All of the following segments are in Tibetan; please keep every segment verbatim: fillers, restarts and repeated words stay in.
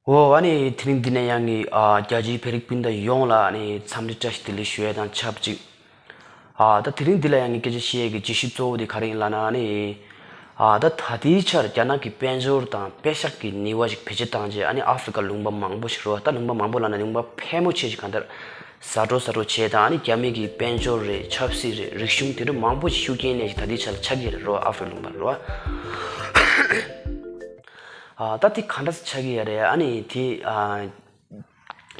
འོ། ཨ་ནི་དེ་རིང་འདི་ནས་ཡང་ངས་ཨ་རྒྱ་ཆེའི་བོད་རིགས་སྤུན་ཟླ་ཡོངས་ལ་ཨ་ནི་འཚམས་འདྲི་བཀྲ་ཤིས་བདེ་ལེགས་ཞུ་ཡས་དང་ཆབས་ཅིག་ཨ་ད་དེ་རིང་འདི་ལ་ཡང་ངས་སྐད་ཆ་བཤད་ཡས་ཀྱི་བརྗོད་གཞི་གཙོ་བོ་དེ་ག་རེ་ཡིན་ལབ་ན། ཨ་ནི་ཨ་ད་ད་ལྟའི་ཆར་རྒྱ་ནག་གི་དཔལ་འབྱོར་དང་པད་ཤག་གི་ནུས་པ་ཞིག་བེད་སྤྱོད་བཏང་རྗེས། ཨ་ནི་ཨ་ཧྥེ་རི་ཀ་ལུང་པ་མང་པོ་ཞིག་རེད་བ། ད་ལུང་པ་མང་པོ་ལབ་ན་ལུང་པ་ཕལ་མོ་ཆེ་ཞིག་གང་ལྟར་ཟ་འགྲོ་ཟ་འགྲོ་བྱས་དང་། ཨ་ནི་རྒྱ་མི་གི་དཔལ་འབྱོར་རེད། ཆབ་སྲིད་རེད། རིག་གཞུང་དེ་འདྲ་མང་པོ་ཞིག་ཤུགས་རྐྱེན་ལས་ཞིག་ད་ལྟའི་ཆར་ཆགས་ཀྱི་རེད་བ། ཨ་ཧྥེ་རི་ཀ་ལུང་པ་རེད་བ། ཨ་ད་དེ་ག་འདྲ་ཆགས་ཀྱི་ཡོད་རེད། ཨ་ནི་དེ་ཨ་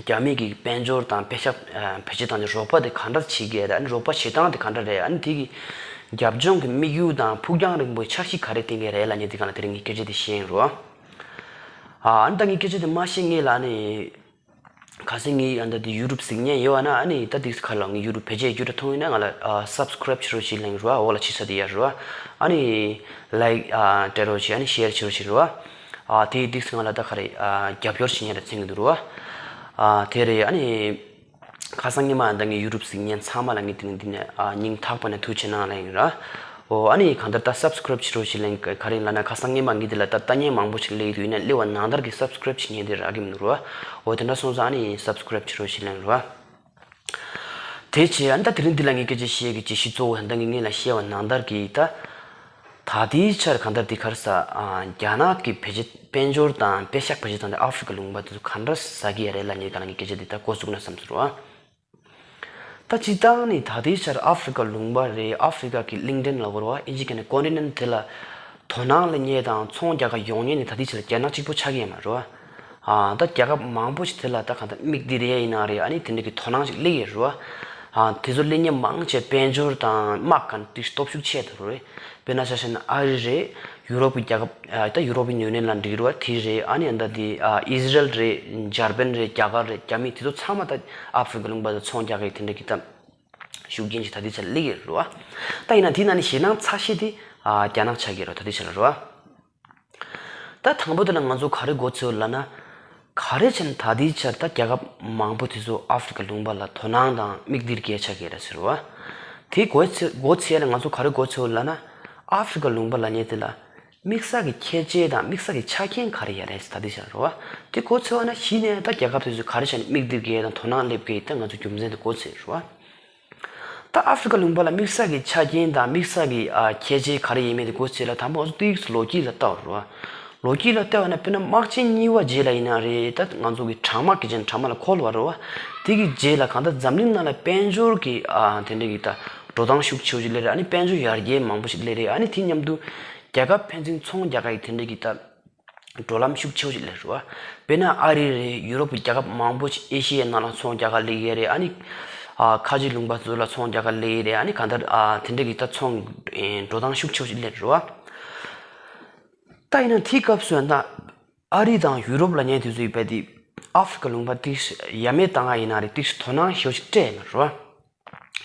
རྒྱ་མི་གི་དཔལ་འབྱོར་དང་པད་ཤག་ཨ་བེད་སྤྱོད་བཏང་རྗེས་རོགས་པ་དེ་ག་འདྲ་བྱེད་ཀྱི་ཡོད་རེད། ཨ་ནི་རོགས་པ་བྱེད་སྟངས་དེ་ག་འདྲ་རེད། ཨ་ནི་དེ་གི་རྒྱབ་ལྗོངས་ཀྱི་དམིགས་ཡུལ་དང་ཕུགས་རྒྱང་རིང་པོའི་འཆར་གཞི་ག་རེ་བཏིང་གི་རེད་ལབ་མཁན་དེ་སྒང་ལ་དེ་རིང་ངས་སྐད་ཆ་དེ་བཤད་ཡིན་རོ། ཨ་ཨ་ནི་ད་ངས་སྐད་ཆ་དེ་མ་བཤད་སྔོན་ལ་ཨ་ནི། ཁ་སང་ངས་ཨ་ད་དེ་ཡུ་ཊུབ་གཟིགས་མཁན་ཡོད་པ་ན། ཨ་ནི་ད་དེ་ག་ལ་ངས་ཡུ་ཊུབ་བེད་སྤྱོད་རྒྱུ་འདྲ་མཐོང་ཡོད་ན་ང་ལ་ཨ་སབ་སི་ཀི་རེབ་བྱེད་རོགས་བྱེད་ལབ་ཡིན་རོ། འོག་ལ་ཕྱི་ས་དེ་ཡར་རོ། ཨ་ནི་ལའིཀ་ཨ་སྤྲད་རོགས་བྱེད། ཨ་ནི་ཤེར་བྱེད་རོགས་བྱེད་རོ། ཨ་དེ་དེ་ང་ལ་ད་ག་རེ་ཨ་རྒྱབ་སྐྱོར་བྱེད་མཁན་ར་མཚོན་གྱི་འདུག་རོ། ཨ་དེ་རེད། ཨ་ནི་ཁ་སང་ཉི་མ་ད་ངས་ཡུ་ཊུབ་གཟིགས་མཁན་ཚང་མ་ལ་ངས་དེ་ནས་འདི་ནས་ཨ་སྙིང་ཐག་པ་ནས་ཐུགས་རྗེ་གནང་ལབ་ཡིན་ར། ཨོ། ཨ་ནི་གང་ལྟར་ད་སབ་སི་ཀི་རེབ་བྱེད་རོགས་བྱེད་ལབ་ཡིན། ག་རེ་ཡིན་ལབ་ན་ཁ་སང་ཉི་མ་ངས་འདི་ལ་ད་ལྟ་མཁན་མང་པོ་ཞིག་སླེབས་ཡོད་དུས་ཡིན་ན་སླེབས་པ་ནང་ལྟར་གྱི་སབ་སི་ཀི་རེབ་བྱེད་མཁན་དེ་རག་གི་མི་འདུག་རོ། ཨོ་དེ་འདྲ་སོང་ཙང་ཨ་ནི་སབ་སི་ཀི་རེབ་བྱེད་རོགས་བྱེད་ལབ་ཡིན་རོ། དེ་བྱས་ཨ་ནི་ད་དེ་རིང་འདི་ལ་ངས་སྐད་ཆ་བཤད་ཀྱི་བརྗོད་གཞི་གཙོ་བོ་ད་ངས་སྔོན་ལ་བཤད་པ་ནང་ལྟར་གྱི་ད། ད་ལྟའི་ཆར་གང་ལྟར་འདི་ག་རེ་ཟ། ཨ་རྒྱ་ནག་གི་བེད་སྤྱོད་དཔལ་འབྱོར་དང་པད་ཤག་བེད་སྤྱོད་བཏང་སྟེ་ཨ་ཧྥེ་རི་ཀ་ལུང་པ་དེ་ཚོ་ག་འདྲ་ཟ་གི་ཡོད་རེད་ལབ་མཁན་སྒང་ལ་ངས་སྐད་ཆ་འདི་ད་འགོ་བཙུགས་ན་བསམ་སོང་རོ། ད་སྤྱིར་བཏང་ནི་ད་ལྟའི་ཆར་ཨ་ཧྥེ་རི་ཀ་ལུང་པ་རེད། ཨ་ཧྥེ་རི་ཀ་གི་གླིང་ཕྲན་ལབ་དགོས་རེད་བ། ཨིན་ཇི་སྐད་ནས་ཀོན་ཊི་ནེན་ཊི་དེ་ལ་དོ་སྣང་སླེབས་མཁན་དང་ཚོང་རྒྱག་ག་ཡོང་མཁན་ནི་ད་ལྟའི་ཆར་རྒྱ་ནག་གཅིག་པོ་ཆགས་ཀྱི་ཡོད་མ་རེད་བ། ཨ་ད་རྒྱལ་ཁབ་མང་པོ་ཞིག་དེ་ལ་ད་གང་ལྟར་མིག་འདི་རེ་ཡིན་ན་རེད། ཨ་ནི་དེ་འདྲ་གི་དོ་སྣང་ཞིག་སླེབས་ཡོད་རེད་བ། ཨ་དེ་ཚོ་སླེབས་མཁན་མང་ཆེ་དཔལ་འབྱོར་དང་དམག་གི་ཏོག་ཙམ་སྟོབས་ཤུགས་ཆེ་དེ་རེད། དཔེར་ན་ཆ་བཞག་ན་ཨ་རི་རེད། ཡུ་རོབ་ཀྱི་རྒྱལ་ཁབ་ཨ་ད་ཡུ་རོབ་ཡུ་ནི་ཡན་ལ་འགྲིག་རེད་བ། དེ་རེད། ཨ་ནི་ཨ་ད་དེ་ཨ་ཨི་ཟི་རལ་རེད། འཇར་པན་རེད། རྒྱ་གར་རེད། རྒྱ་མི་དེ་ཚོ་ཚང་མ་ད་ཨ་ཧྥེ་རི་ཀ་ལུང་པ་དང་ཚོང་རྒྱག་གི་དེ་འདྲ་གི་ད་ཤུགས་རྐྱེན་ཞིག་ད་ལྟའི་ཆར་སླེབས་ཡོད་རེད་བ། ད་ཡིན་ན་དེ་ནང་ནས་ཞེད་སྣང་ཚ་ཤོས་དེ་ཨ་རྒྱ་ནག་ཆགས་ཀྱི་རེད་བ། ད་ལྟའི་ཆར་རེད་བ། ད་དང་པོ་དེ་ལ་ང་ཚོ་ག་རེ་མགོ་ཚོས་ལབ་ན། ག་རེ་བྱས་ནས་ད་ལྟའི་ཆར་ད་རྒྱལ་ཁབ་མང་པོ་དེ་ཚོ་ཨ་ཧྥེ་རི་ཀ་ལུང་པ་ལ་དོ་སྣང་དང་མིག་འདི་རེ་བྱེད་ཀྱི་རེད་ཟེར་བ། དེ་མགོ་ཚོས་མགོ་ཚོས་ལ་ང་ཚོ་ག་རེ་མགོ་ཚོས་ལབ་ན། ཨ་ཧྥེ་རི་ཀ་ལུང་པ་ལབ་མཁན་དེ་ལ་དམིགས་བསལ་གྱི་ཁྱད་ཆོས་དང་དམིགས་བསལ་གྱི་ཆ་རྐྱེན་ག་རེ་ཡོད་རེད་ཟེར་ད་ལྟའི་ཆར་རེད་བ། དེ་མགོ་ཚོས་པ་ན་གཞི་ནས་ད་རྒྱལ་ཁབ་དེ་ཚོ་ག་རེ་བྱས་ནས་མིག་འདི་རེ་དང་དོ་སྣང་སླེབས་ཀྱི་ད་ང་ཚོ་རྒྱུ་མཚན་དེ་མགོ་ཚོས་རེད་བ། ད་ཨ་ཧྥེ་རི་ཀ་ལུང་པ་ལ་དམིགས་བསལ་གྱི་ཆ་རྐྱེན་དང་དམིགས་བསལ་གྱི་ཨ་ཁྱད་ཆོས་ག་རེ་ཡིན་མིན་དེ་མགོ་ཚོས་ལ་དང་པོ་ང་ཚོ་ཏོག་ཙམ་ལོ་རྒྱུས་ལ་ལྟ་བ་རེད་བ། ལོ་རྒྱུས་ལ་ལྟ་བ་ན་དཔེར་ན་དམག་ཆེན་གཉིས་པ་རྗེས་ལ་ཡིན་ན་རེད། ད་ང་ཚོ་གི་གྲང་དམག་གི་རྗེས་ནས་གྲང་དམག་ལ་འཁོར་བ་རེད་བ། དེ་གི་རྗེས་ལ་གང་ལྟར་འཛམ་གླིང་ནང་ལ་དཔལ་འབྱོར་གྱི་ཨ་དེ་འདྲ་གི་ད་འགྲོ་སྟངས་ཤུགས་ཆེ་བོ་ཞིག་སླེབས་རེད། ཨ་ནི་དཔལ་འབྱོར་ཡར་རྒྱས་མང་པོ་ཞིག་སླེབས་རེད། ཨ་ནི་དེ་མཉམ་དུ་རྒྱལ་ཁབ་ཕན་ཚུན་ཚོང་རྒྱག་ག་ཡི་དེ་འདྲ་གི་ད། འགྲོ་ལམ་ཤུགས་ཆེ་བོ་ཞིག་སླེབས་རེད་བ། དཔེར་ན་ཨ་རི་རེད། ཡུ་རོབ་ཀྱི་རྒྱལ་ཁབ་མང་པོ་ཞིག་ཨེ་ཤི་ཡའི་ནང་ལ་ཚོང་རྒྱག་ག་སླེབས་ཡོད་རེད། ཨ་ནི་ཨ་ཁ་ཆེ་ལུང་པ་ཚོ་ལ་ཚོང་རྒྱག་ག་སླེབས་ཡོད་རེད། ཨ་ནི་གང་ལྟར་ཨ་དེ་འདྲ་གི་ད་ཚོང་ཨེ་འགྲོ་སྟངས་ཤུགས་ཆེ་བོ་ཞིག་སླེབས་རེད་བ། ད་ཡིན་ན་དེའི་སྐབས་སུ་ཡང་ད་ཨ་རི་དང་ཡུ་རོབ་ལབ་མཁན་དེ་ཚོ་ཡིན་པ་དེ་ཨ་ཧྥེ་རི་ཀ་ལུང་པ་ཏོག་ཙམ་ཡ་མེད་བཏང་ཡ་ཡིན་ན་རེད། ཏོག་ཙམ་དོ་སྣང་ཞེ་པོ་ཞིག་སྤྲད་ཡོད་མ་རེད་བ།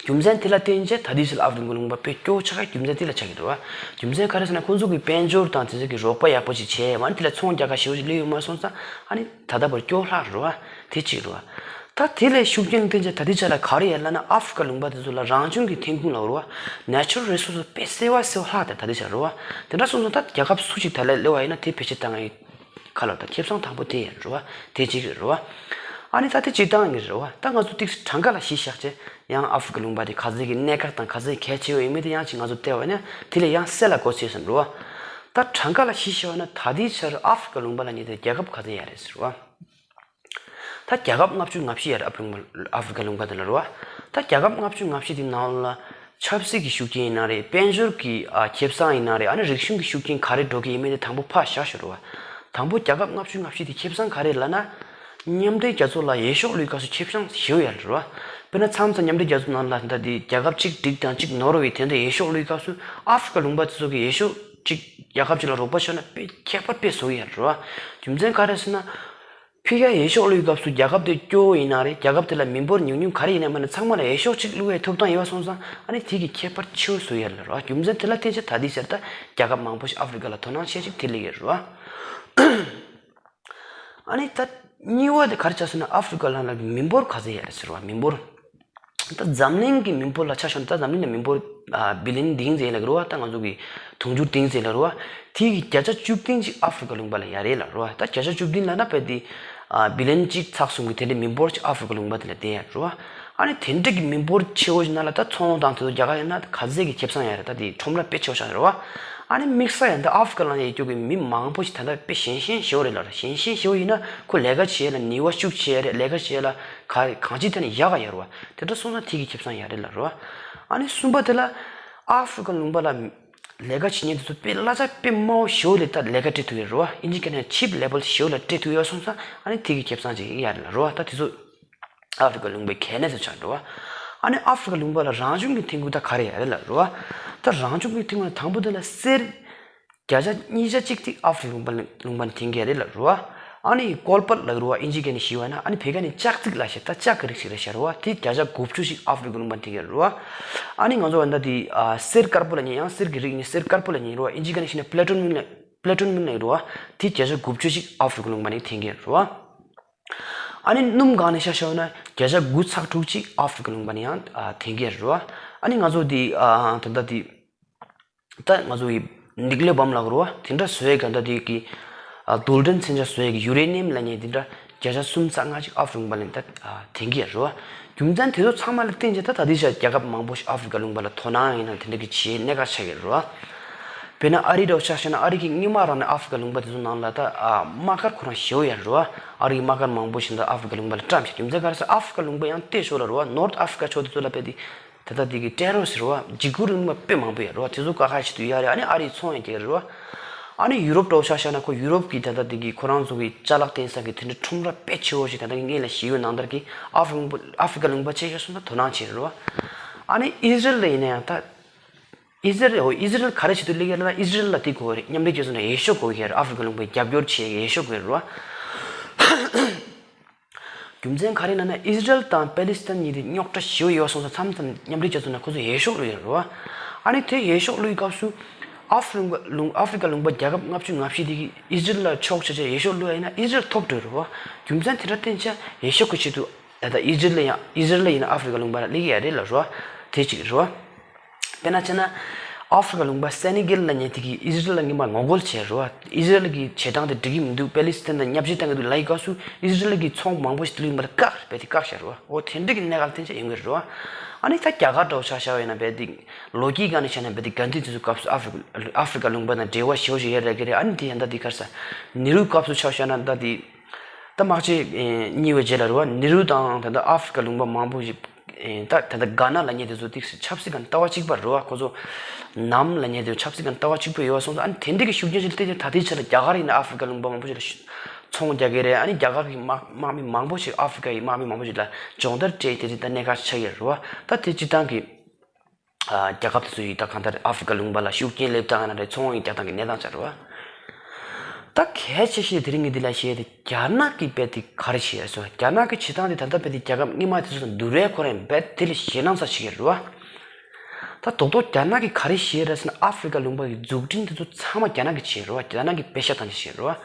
རྒྱུ་མཚན་དེ་ལ་བརྟེན་བྱས་ད་ལྟའི་ཆར་ཨ་ཧྥེ་རི་ཀ་ལུང་པ་དཔེ་སྐྱོ་བོ་ཆགས་ཡག་རྒྱུ་མཚན་དེ་ལ་ཆགས་ཀྱི་རེད་བ། རྒྱུ་མཚན་ག་རེ་ཟེར་ན་ཁོང་ཚོ་གི་དཔལ་འབྱོར་དང་དེ་ཚོ་གི་རོགས་པ་ཡག་པོ་ཞིག་བྱས་ཡོད་མ་རེད། དེ་ལ་ཚོང་རྒྱག་ག་ཞེ་པོ་ཞིག་སླེབས་ཡོད་མ་སོང་ཙང་ཨ་ནི་ད་ལྟ་བར་སྐྱོ་བོ་ལྷག་རེད་བ། དེ་གཅིག་རེད་བ། ད་དེ་ལས་ཤུགས་རྐྱེན་བརྟེན་བྱས་ད་ལྟའི་ཆར་ལ་ག་རེ་ཡོད་ལབ་ན་ཨ་ཧྥེ་རི་ཀ་ལུང་པ་དེ་ཚོ་ལ་རང་བྱུང་གི་ཐོན་ཁུངས་ལབ་རེད་བ། ནེ་ཅུ་རལ་རི་སོར་སི་དཔེ་གསར་བ་གསར་བ་ལྷག་སྟེ་ད་ལྟའི་ཆར་རེད་བ། དེ་འདྲ་སོང་ཙང་ད་རྒྱལ་ཁབ་སུ་ཞིག་དེ་ལ་སླེབས་པ་ཡིན་ན་དེ་བེད་སྤྱོད་བཏང་ཡ་ཁ་ལོ་ད་ཁེ་བཟང་དང་པོ་དེ་ཡིན་རེད་བ། དེ་གཅིག་རེད་བ། ཨ་ནི་ད་དེ་སྤྱིར་བཏང་གི་རེད་བ། ད་ང་ཚོ་ཏོག་ཙམ་གྲངས་ཀ་ལ་གཞི་བཞག་བྱས་ཡང་ཨ་ཧྥེ་རི་ཀ་ལུང་པ་དེ་ག་ཚོད་ཀྱི་གནད་འགག་དང་ག་ཚོད་གལ་ཆེ་བ་ཡིན་མིན་དེ་ཡང་ཅིག་ང་ཚོ་བལྟས་པ་ཡིན་ན་དེ་ལས་ཡང་གསལ་ལ་གོ་ཆོད་སོང་རེད་བ། ད་གྲངས་ཀ་ལ་གཞི་བཞག་པ་ན་ད་ལྟའི་ཆར་ཨ་ཧྥེ་རི་ཀ་ལུང་པ་ལབ་མཁན་དེ་རྒྱལ་ཁབ་ག་ཚོད་ཡོད་རེད་ཟེར་བ། ད་རྒྱལ་ཁབ་ལྔ་བཅུ་ང་བཞི་ཡོད་རེད། ཨ་ཧྥེ་རི་ཀ་ཨ་ཧྥེ་རི་ཀ་ལུང་པ་དེ་ལ་རེད་བ། ད་རྒྱལ་ཁབ་ལྔ་བཅུ་ང་བཞི་དེ་ནང་ལ་ཆབ་སྲིད་ཀྱི་ཤུགས་རྐྱེན་ཡིན་ན་རེད། དཔལ་འབྱོར་གྱི་ཨ་ཁེ་བཟང་ཡིན་ན་རེད། ཨ་ནི་རིག་གཞུང་གི་ཤུགས་རྐྱེན་ག་རེ་འགྲོ་གི་ཡིན་མིན་དེ་དང་པོ་ཕར་བཞག་ཞོར་རེད་བ། དང་པོ་རྒྱལ་ཁབ་ལྔ་བཅུ་ང་བཞི་དེ་ཁེ་བཟང་ག་རེ་ལབ་ན། མཉམ་འབྲེལ་རྒྱལ་ཚོགས་ལ་འོས་ཤོག་བླུགས་སྐབས་སུ་ཁེ་བཟང་ཞེ་པོ་ཡོད་རེད་བ། དཔེར་ན་མཚམས་མཚམས་མཉམ་འབྲེལ་རྒྱལ་ཚོགས་ནང་ལ་ད་དེ་རྒྱལ་ཁབ་གཅིག་འགྲིག་དང་གཅིག་ནོར་བའི་དེ་འདྲ་འོས་ཤོག་བླུགས་སྐབས་སུ་ཨ་ཧྥེ་རི་ཀ་ལུང་པ་དེ་ཚོ་གི་འོས་ཤོག་གཅིག་རྒྱལ་ཁབ་གཅིག་ལ་རོགས་པ་ཤོར་ན་དཔེ་ཁྱད་པར་དཔེ་བཟོ་གི་ཡོད་རེད་བ། རྒྱུ་མཚན་ག་རེ་ཟེར་ན། ཕ་གིར་འོས་ཤོག་བླུགས་སྐབས་སུ་རྒྱལ་ཁབ་དེ་སྐྱོ་བོ་ཡིན་ན་རེད། རྒྱལ་ཁབ་དེ་ལ་མི་འབོར་ཉུང་ཉུང་ག་རེ་ཡིན་ན་མིན་ན་ཚང་མ་ལ་འོས་ཤོག་གཅིག་བླུགས་ཡའི་ཐོབ་ཐང་ཡོད་པ་སོང་ཙང་ཨ་ནི་དེ་གི་ཁྱད་པར་ཆེ་བོ་བཟོ་ཡ་ལ་རེད་བ། རྒྱུ་མཚན་དེ་ལ་བརྟེན་བྱས་ད་ལྟའི་ཆར་ད་རྒྱལ་ཁབ་མང་པོ་ཞིག་ཨ་ཧྥེ་རི་ཀ་ལ་དོ་སྣང་ཆེ་ཞིག་དེ་སླེབས་ཡོད་རེད་བ། ཨ་ནི་ད་གཉིས་པ་དེ་ག་རེ་ཆགས་སོང་ན་ཨ་ཧྥེ་རི་ཀ་ལ་ལ་མི་འབོར་ག་ཚོད་ཡོད་རེད་ཟེར་བ། མི་འབོར། ད་འཛམ་གླིང་གི་མི་འབོར་ལ་ཆ་བཞག་ན་ད་འཛམ་གླིང་ལ་མི་འབོར་ཨ་བི་ལི་ཡན་བདུན་ཙམ་ཡོད་ལབ་ཀྱི་རེད་བ། ད་ང་ཚོ་གི་ དུང་ཕྱུར་བདུན་ཙམ་ལ་རེད་བ། དེ་གི་བརྒྱ་ཆ་བཅུ་བདུན་ཅིག་ཨ་ཧྥི་རི་ཀ་ལུང་པ་ལ་ཡོད་རེད་ལབ་རེད་བ། ད་བརྒྱ་ཆ་བཅུ་བདུན་ལབ་ན་དཔེ་དེ་ཨ་བི་ལི་ཡན་གཅིག་ཚེག་གསུམ་གྱི་དེ་འདྲའི་མི་འབོར་ཅིག་ཨ་ཧྥི་རི་ཀ་ལུང་པ་དེ་ལ་བསྡད་ཡོད་རེད་བ། ཨ་ནི་དེ་འདྲ་གི་མི་འབོར་ཆེ་བོ་ཞིག་ནང་ལ་ད་ཚོང་དང་དེ་ཚོ་རྒྱག་ག་ཡོད་ན་ག་ཚད་ཀྱི་ཁེ་བཟང་ཡོད་རེད། ད་དེ་ཁྲོམ་ར་དཔེ་ཆེ་བོ་ཞིག་རེད་བ། ཨ་ནི་དམིགས་བསལ་ཡང་ད་ཨ་ཧྥི་རི་ཀ་ལ་ཡོད་རྒྱུ་གི་མི་མང་པོ་ཞིག་ད་ལྟ་དཔེ་ཞན་ཞན་ཞེ་བོ་རེད་ལབ་རེད། ཞན་ཞན་ཞེ་བོ་ཡིན་ན་ཁོ་ལས་ཀ་བྱེད་ཡ་ལ་ནུས་པ་ཤུགས་ཆེ་ཡ་རེད། ལས་ཀ་བྱེད་ཡ་ལ་ག་གང་ཅིའི་ཐད་ནས་ཡག་ག་ཡོད་རེད་བ། དེ་འདྲ་སོང་ཙང་དེ་གི་ཁེ་བཟང་ཡོད་རེད་ལབ་རེད་བ། ཨ་ནི་གསུམ་པ་དེ་ལ་ཨ་ཧྥི་རི་ཀ་ལུང་པ་ལ་ལས་ཀ་བྱེད་མཁན་དེ་ཚོ་དཔེ་གླ་ཆ་དཔེ་དམའ་བོ་ཞེ་བོ་ལ་ད་ལས་ཀ་སྤྲད་ཐུབ་ཡོད་རེད་བ། ཨིན་ཇི་སྐད་ནས་ཆིབ་ལེ་བལ་ཞེ་བོ་ལ་སྤྲད་ཐུབ་ཡོད་སོང་ཙང་ཨ་ནི་དེ་གི་ཁེ་བཟང་ཅིག་ཡོད་རེད་ལབ་རེད་བ། ད་དེ་ཚོ་ཨ་ཧྥི་རི་ཀ་ལུང་པའི་གལ་གནད་དུ་ཆགས་འགྲོ་བ། ཨ་ནི་ཨ་ཧྥི་རི་ཀ་ལུང་པ་ལ་རང་བྱུང་གི་ཐོན་ཁུངས་ད་ག་རེ་ཡོད་རེད་ལབ་རེད་བ། ད་རང་བྱུང་གི་ཐོན་ཁུངས་ལ་དང་པོ་དེ་ལ་གསེར་བརྒྱ་ཆ་ཉིས་བརྒྱ་གཅིག་ཅིག་ཨ་ཧྥི་རི་ཀ་ལུང་པ་ལུང་པ་ནས་ཐོན་གྱི་ཡོད་རེད་ལབ་རེད་བ། ཨ་ནི་ཀོལ་པལ་ལབ་རེད་བ། ཨིན་ཇི་སྐད་ནས་ཞུས་པ་ན། ཨ་ནི་བོད་སྐད་ནས་ལྕགས་ཚིག་ལབ་བྱས། ད་ལྕགས་ཀྱི་རིགས་ཤིག་རེད་ཤག་རེད་བ། དེ་བརྒྱ་ཆ་དགུ་བཅུ་ཞིག་ཨ་ཧྥི་རི་ཀ་ལུང་པ་ནས་ཐོན་གྱི་ཡོད་རེད་བ། ཨ་ནི་ང་ཚོ་ད་དེ་ཨ་གསེར་དཀར་པོ་ལབ་མཁན། ཡང་གསེར་གྱི་རིགས་ནི་གསེར་དཀར་པོ་ལབ་མཁན་རེད་བ། ཨིན་ཇི་སྐད་ནས་ཞུས་ན་པི་ལེ་ཊོན་མིན་ལབ། པི་ལེ་ཊོན་མིན་ལབ་རེད་བ། དེ་བརྒྱ་ཆ་དགུ་བཅུ་ཞིག་ཨ་ཧྥི་རི་ཀ་ལུང་པ་ནས་ཐོན་གྱི་ཡོད་རེད་བ། ཨ་ནི་སྣུམ་སྒང་ནས་ཆ་བཞག་ན་བརྒྱ་ཆ་དགུ་ཚེག་དྲུག་ཅིག་ཨ་ཧྥི་རི་ཀ་ལུང་པ་ནས་ཡང་ཨ་ཐོན་གྱི་ཡོད་རེད་བ། ཨ་ནི་ང་ཚོ་དེ་ཨ་ད་ལྟ་དེ་ད་ང་ཚོ་ཡི་ནིག་ལེ་བམ་ལབ་རེད་བ། དེ་འདྲ་བཟོ་ཡས་ག་ད་དེ་གི་ཨ་རྡུལ་ཕྲན་མཚོན་ཆ་བཟོ་ཡས་ཀྱི་ཡུ་རེ་ནི་ཡམ་ལབ་མཁན་དེ་འདྲ་བརྒྱ་ཆ་གསུམ་ཚེག་ལྔ་ཅིག་ཨ་ཧྥི་རི་ཀ་ལུང་པ་ནས་ད་ཨ་ཐོན་གྱི་ཡོད་རེད་བ། རྒྱུ་མཚན་དེ་ཚོ་ཚང་མ་ལ་བརྟེན་བྱས་ད་ད་ལྟའི་ཆར་རྒྱལ་ཁབ་མང་པོ་ཞིག་ཨ་ཧྥི་རི་ཀ་ལུང་པ་ལ་དོ་སྣང་ཡིན་ན་དེ་འདྲ་གི་བྱེད་གནད་འགག་ཆགས་ཡོད་རེད་བ། དཔེར་ན་ཨ་རི་འདྲ་བོ་ཆ་བཞག་ན་ཨ་རི་གི་སྔོན་མ་རང་ནས་ཨ་ཧྥི་རི་ཀ་ལུང་པ་དེ་ཚོ་ནང་ལ་ད་ཨ་དམག་སྒར་ཁོ་རང་ཞེ་པོ་ཡོད་རེད་བ། ཨ་རི་གི་དམག་སྒར་མང་པོ་ཞིག་ད་ཨ་ཧྥི་རི་ཀ་ལུང་པ་ལ་བཀྲམ་བཞག་རྒྱུ་མཚན་ག་རེ་ཟེར་ཨ་ཧྥི་རི་ཀ་ལུང་པ་ཡང་བལྟས་ཤོག་ལབ་རེད་བ། ནོར་ཐ་ཨ་ཧྥི་རི་ཀ་ཕྱོགས་དེ་ཚོ་ལ་དཔེ་དེ་ད་ལྟ་དེ་གི་ཊེ་རོ་རི་སི་ཊི་རེད་བ། འཇིགས་སྐུལ་རིང་ལུགས་པ་དཔེ་མང་པོ་ཡོད་རེད་བ། དེ་ཚོ་བཀག་ཁ་ཞིག་ཏུ་ཡོད་རེད། ཨ་ནི་ཨ་རིའི་ཚོང་ཡང་རྒྱག་གི་རེད་བ། ཨ་ནི་ཡུ་རོབ་འདྲ་བོ་ཆ་བཞག་ན་ཁོ་ཡུ་རོབ་ཀྱི་ད་ལྟ་དེ་གི་ཁོ་རང་ཚོ་གི་ཅ་ལག་བརྟེན་ས་གི་དེ་འདྲའི་ཁྲོམ་ར་དཔེ་ཆེ་བོ་ཞིག་ད་ལྟ་གི་སྔོན་ལ་ཞུས་པའི་ནང་ལྟར་གྱི་ཨ་ཧྥི་རི་ཀ་ཨ་ཧྥི་རི་ཀ་ལུང་པ་བཅས་ཡོད་སོང་ན་དོ་སྣང་བྱེད་རེད་བ། ཨ་ནི་ཨི་ཟི་རལ་ལ་ཡིན་ན་ཡང་ད་ཨི་ཟི་རལ། འོ་ཨི་ཟི་རལ་ག་རེ་བྱེད་དུ་སླེབས་ཀྱི་རེད་ལབ་ན། ཨི་ཟི་རལ་ལ་དེ་དགོས་རེད། མཉམ་འབྲེལ་རྒྱལ་ཚོགས་ནས་འོས་ཤོག་དགོས་ཀྱི་རེད། ཨ་ཧྥི་རི་ཀ་ལུང་པའི་རྒྱབ་སྐྱོར་བྱེད་ཀྱི་འོས་ཤོག་དགོས་རེད་བ། རྒྱུ་མཚན་ག་རེ་ཡིན་ན་ཨི་ཟི་རལ་དང་པེ་ལི་སི་ཐན་གཉིས་དེ་རྙོག་དྲ་ཞེ་པོ་ཡོད་སོང་ཙང་མཚམས་མཚམས་མཉམ་འབྲེལ་རྒྱལ་ཚོགས་ནས་ཁོ་ཚོ་འོས་ཤོག་བླུགས་ཡོད་རེད་བ། ཨ་ནི་དེ་འོས་ཤོག་བླུགས་པའི་སྐབས་སུ་ཨ་ཧྥི་རི་ཀ་ལུང་ཨ་ཧྥི་རི་ཀ་ལུང་པ་རྒྱལ་ཁབ་ལྔ་བཅུ་ང་བཞི་དེ་གིས་ཨི་ཟི་རལ་ལ་ཕྱོགས་ཆགས་བྱས་འོས་ཤོག་བླུགས་པ་ཡིན་ན་ཨི་ཟི་རལ་ཐོབ་འགྲོ་རེད་བ། རྒྱུ་མཚན་དེ་འདྲ་བསྟན་བྱས་འོས་ཤོག་གི་ཆེད་དུ་ད་ལྟ་ཨི་ཟི་རལ་ལ་ཡང་ཨི་ཟི་རལ་ལ་ཡིན་ན་ཨ་ཧྥི་རི་ཀ་ལུང་པ་ལ་སླེབས་ཀྱི་ཡོད་རེད་ལབ་རེད་བ། དེ་གཅིག་རེད་བ། དཔེར་ན་བྱས་ན་ཨ་ཧྥི་རི་ཀ་ལུང་པ་སེ་ནི་གལ་ལབ་མཁན་དེ་གིས་ཨི་ཟི་རལ་ལ་སྔོན་མ་ངོ་རྒོལ་བྱས་རེད་བ། ཨི་ཟི་རལ་གྱི་བྱེད་སྟངས་དེ་འགྲིག་གི་མི་འདུག་པེ་ལི་སི་ཐན་དང་མཉམ་ཞུགས་གཏང་གི་འདུག་ལབ་ཀྱི་སྐབས་སུ་ཨི་ཟི་རལ་གྱི་ཚོང་མང་པོ་ཞིག་དེ་ལུགས་མ་རེད་བཀག་རེད་པས། དེ་བཀག་བཞག་རེད་བ། འོ་དེ་འདྲ་གི་གནད་འགག་ལ་བརྟེན་བྱས་ཡོང་གི་རེད་བ། ཨ་ནི་ད་རྒྱ་གར་འདྲ་བོ་ཆ་བཞག་པ་ཡིན་ན་རྦད་དེ་ལོ་རྒྱུས་སྒང་ནས་བྱས་ན་རྦད་དེ་གྷན་དྷི་དེ་ཚོའི་སྐབས་སུ་ཨ་ཧྥི་ཨ་ཧྥི་རི་ཀ་ལུང་པ་དང་འབྲེལ་བ་ཞེ་པོ་ཞིག་ཡོད་རེད་ཀྱི་རེད། ཨ་ནི་དེ་ཡང་ད་དེ་ག་རེ་ཟེར་ནེ་རུ་སྐབས་སུ་ཆ་བཞག་ན་ད་དེ། ད་དམག་ཆེན་གཉིས་པའི་རྗེས་ལ་རེད་བ། ནེ་རུ་དང་ད་ལྟ་ཨ་ཧྥི་རི་ཀ་ལུང་པ་མང་པོ་ཞིག་ད་ད་ལྟ་གྷ་ན་ལབ་མཁན་དེ་ཚོ་ཏོག་ཙམ་ཆབ་སྲིད་ཀྱི་ལྟ་བ་གཅིག་པ་རེད་བ། ཁོ་ཚོ་ནམ་ལབ་མཁན་དེ་ཆབ་སྲིད་ཀྱི་ལྟ་བ་གཅིག་པ་ཡོད་པ་སོང་ཙང་ཨ་ནི་དེ་འདྲ་གི་ཤུགས་རྐྱེན་ཞིག་སླེབས་ཏེ་ད་ལྟའི་ཆ་ལ་རྒྱ་གར་ཡིན་ན་ཨ་ཧྥི་རི་ཀ་ལུང་པ་མང་པོ་ཞིག་ལ་ཤུ་ཚོང་རྒྱག་གི་རེད། ཨ་ནི་རྒྱ་གར་གྱི་དམག་དམག་མི་མང་པོ་ཞིག་ཨ་ཧྥི་རི་ཀ་ཡི་དམག་མི་མང་པོ་ཞིག་ལ་སྦྱོང་བརྡར་སྤྲད་དེ་རེད། ད་གནད་འགག་ཆགས་ཀྱི་རེད་བ། ད་དེ་སྤྱིར་བཏང་གི་ཨ་རྒྱལ་ཁབ་དེ་ཚོ་ཡིས་ད་གང་ལྟར་ཨ་ཧྥི་རི་ཀ་ལུང་པ་ལ་ཤུགས་རྐྱེན་སླེབས་སྟངས་ཡིན་ན་རེད། ཚོང་ཡིན་རྒྱག་སྟངས་ཀྱི་གནས་སྟངས་ཆགས་རེད་བ། ད་གལ་ཆེ་ཤོས་དེ་རིང་གི་འདི་ལ་བཤད་དེ་རྒྱ་ནག་གིས་རྦད་དེ་ག་རེ་བྱས་རེད་ཟེར་བ། རྒྱ་ནག་གི་བྱེད་སྟངས་དེ་ད་ལྟ་རྦད་དེ་རྒྱལ་ཁབ་སྔོན་མ་དེ་ཚོ་དང་བསྡུར་བའི་ཁོ་རང་རྦད་དེ་ལས་ཞེད་སྣང་ཚ་ཞིག་རེད་བ། ད་རྡོག་རྡོག་རྒྱ་ནག་གིས་ག་རེ་བྱས་རེད་ཟེར་ན་ཨ་ཧྥི་རི་ཀ་ལུང་པ་གི་འཛུགས་སྐྲུན་དེ་ཚོ་ཚང་མ་རྒྱ་ནག་གིས་བྱས་རེད་བ། རྒྱ་ནག་གིས་པེ་ཤག་བཏང་བྱས་རེད་བ།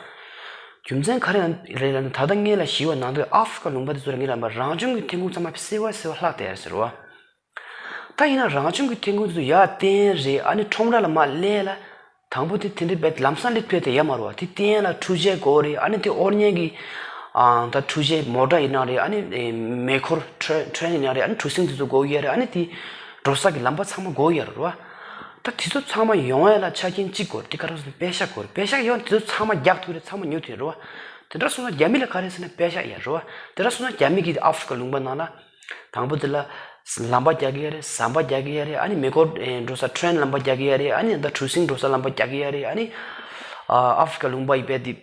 རྒྱུ་མཚན་ག་རེ་རེད་ལབ་ན་ད་ལྟ་སྔོན་ལ་ཞུས་པ་ནང་དུ་ཨ་ཧྥི་རི་ཀ་ལུང་པ་དེ་ཚོ་ལ་ངེད་ལ་རང་བྱུང་གི་ཐོན་ཁུངས་ཚང་མ་བསིལ་བ་བསིལ་བ་ལྷག་བསྡད་ཡོད་ཟེར་བ། ད་ཡིན་ན་རང་བྱུང་གི་ཐོན་ཁུངས་དེ་ཚོ་ཡར་བཏོན་རེད། ཨ་ནི་ཁྲོམ་ར་ལ་མར་སླེབས་ལ། དང་པོ་དེ་དེ་འདྲའི་རྦད་ལམ་སང་སླེབས་ཐུབ་དེ་ཡོད་མ་རེད་བ། དེ་བཏོན་ལ་འཕྲུལ་ཆས་དགོས་རེད། ཨ་ནི་དེ་དབོར་མཁན་གྱི་ཨ་ད་འཕྲུལ་ཆས་མོ་ཊ་ཡིན་ན་རེད། ཨ་ནི་མེ་འཁོར་ཊེ་རེན་ཊེ་རེན་ཡིན་ན་རེད། ཨ་ནི་གྲུ་གཟིངས་དེ་ཚོ་དགོས་ཡོད་རེད། ཨ་ནི་དེ་འགྲོ་ས་གི་ལམ་པ་ཚང་མ་དགོས་ཡོད་རེད་བ། ད་དེ་ཚོ་ཚང་མ་ཡོང་ཡ་ལ་ཆ་རྐྱེན་གཅིག་དགོས་རེད། དེ་ག་རེ་ཟེར་ན་པེ་ཤག་དགོས་རེད། པེ་ཤག་ཡོད་ན་དེ་ཚོ་ཚང་མ་རྒྱག་ཐུབ་རེད། ཚང་མ་ཉོ་ཐུབ་རེད་བ། དེ་འདྲ་སོང་ན་རྒྱ་མི་ལ་ག་རེ་ཟེར་ན་པེ་ཤག་ཡོད་རེད་བ། དེ་འདྲ་སོང་ན་རྒྱ་མི་གིས་ཨ་ཧྥི་རི་ཀ་ལུང་པ་ནང་ལ། དང་པོ་དེ་ལ་ལམ་པ་རྒྱག་གི་ཡོད་རེད། ཟམ་པ་རྒྱག་གི་ཡོད་རེད། ཨ་ནི་མེ་འཁོར་ཨེ་འགྲོ་ས་ཊེ་རེན་ལམ་པ་རྒྱག་གི་ཡོད་རེད། ཨ་ནི་ད་གྲུ་གཟིངས་འགྲོ་ས་ལམ་པ་རྒྱག་གི་ཡོད་རེད། ཨ་ནི་ཨ་ཨ་ཧྥི་རི་ཀ་ལུང་པ་ཡི་རྦད་དེ་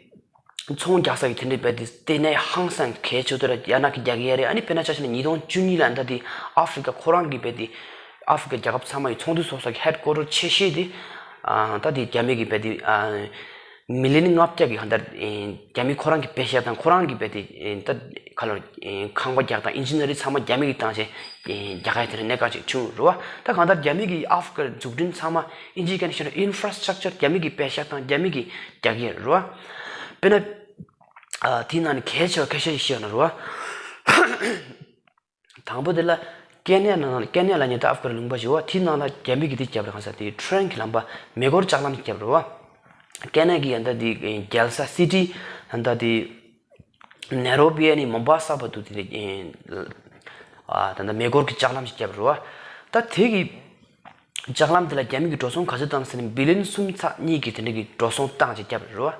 ཚོང་རྒྱག་ས་ཡི་དེ་འདྲའི་རྦད་དེ་ལྟེ་གནས་ཧང་སང་གལ་ཆེ་དེ་ར་རྒྱ་ནག་གིས་རྒྱག་གི་ཡོད་རེད། ཨ་ནི་དཔེར་ན་ཆ་བཞག་ན་ཉིས་སྟོང་བཅུ་གཉིས་ལ་ད་དེ་ཨ་ཧྥི་རི་ཀ་ཁོ་རང་གི་རྦད་དེ་ཨ་ཧྥི་རི་ཀ་རྒྱལ་ཁབ་ཚང་མ་ཡི་ཚོགས་འདུ་ཚོགས་ས་གི་ཧེཌ་ཀོ་ཊར་ཆེ་ཤོས་དེ་ཨ་ད་དེ་རྒྱ་མི་གི་རྦད་དེ་ཨ། མི་ལི་ཡོན་ལྔ་བརྒྱ་གི་གང་ལྟར་ཨེ་རྒྱ་མི་ཁོ་རང་གི་པེ་ཤག་དང་ཁོ་རང་གི་རྦད་དེ་ཨེ་ད་ག་ལོར་ཨེ་ཁང་པ་རྒྱག་སྟངས་ཨིན་ཇི་ནི་ཡར་རིང་ཚང་མ་རྒྱ་མི་གིས་བཏང་བྱས་ཨེ་རྒྱག་ཡ་དེ་འདྲ་གནད་འགག་ཅིག་བྱུང་རེད་བ། ད་གང་ལྟར་རྒྱ་མི་གི་ཨ་ཧྥི་རི་ཀ་འཛུགས་སྐྲུན་ཚང་མ་ཨིན་ཇིའི་སྐད་ནས་བཤད་ན་ཨིན་ཕ་ར་སི་ཊག་ཅར་རྒྱ་མི་གི་པེ་ཤག་དང་རྒྱ་མི་གིས་རྒྱག་གི་ཡོད་རེད་བ། དཔེར་ན་ཨ་དེའི་ནང་ནས་གལ་ཆེ་བ་ཁ་ཤས་ཤིག་བཤད་ན་རེད་བ། དང་པོ་དེ་ལ་ ཀེ་ན་ཡ་ནང་ཀེ་ན་ཡ་ལབ་མཁན་དེ་ཨ་ཧྥི་ཀ་ལུང་པ་ཞིག་ཡོད་པ། དེའི་ནང་ལ་རྒྱ་མི་གིས་དེ་བརྒྱབ་རེད། གང་ཟེར་དེ་ཊེན་གྱི་ལམ་པ་མེ་འཁོར་ལྕགས་ལམ་ཞིག་བརྒྱབ་རེད་པ། ཀེ་ན་ཡ་གི་ཡང་ད་དེ་རྒྱལ་ས་སི་ཊི་ཡང་ད་དེ་ནེ་རོ་བི་ནས་མོམ་བ་ས་བར་དུ་དེ་ནས་ཨ་ད་ད་མེ་འཁོར་གྱི་ལྕགས་ལམ་ཞིག་བརྒྱབ་རེད་པ། ད་དེ་གི་ལྕགས་ལམ་དེ་ལ་རྒྱ་མི་གིས་འགྲོ་སོང་ག་ཚོད་བཏང་ཟེར་ན་བི་ལི་ཡན་གསུམ་ཚེག་གཉིས་ཀྱི་དེ་འདྲ་གི་འགྲོ་སོང་བཏང་བྱས་བརྒྱབ་རེད་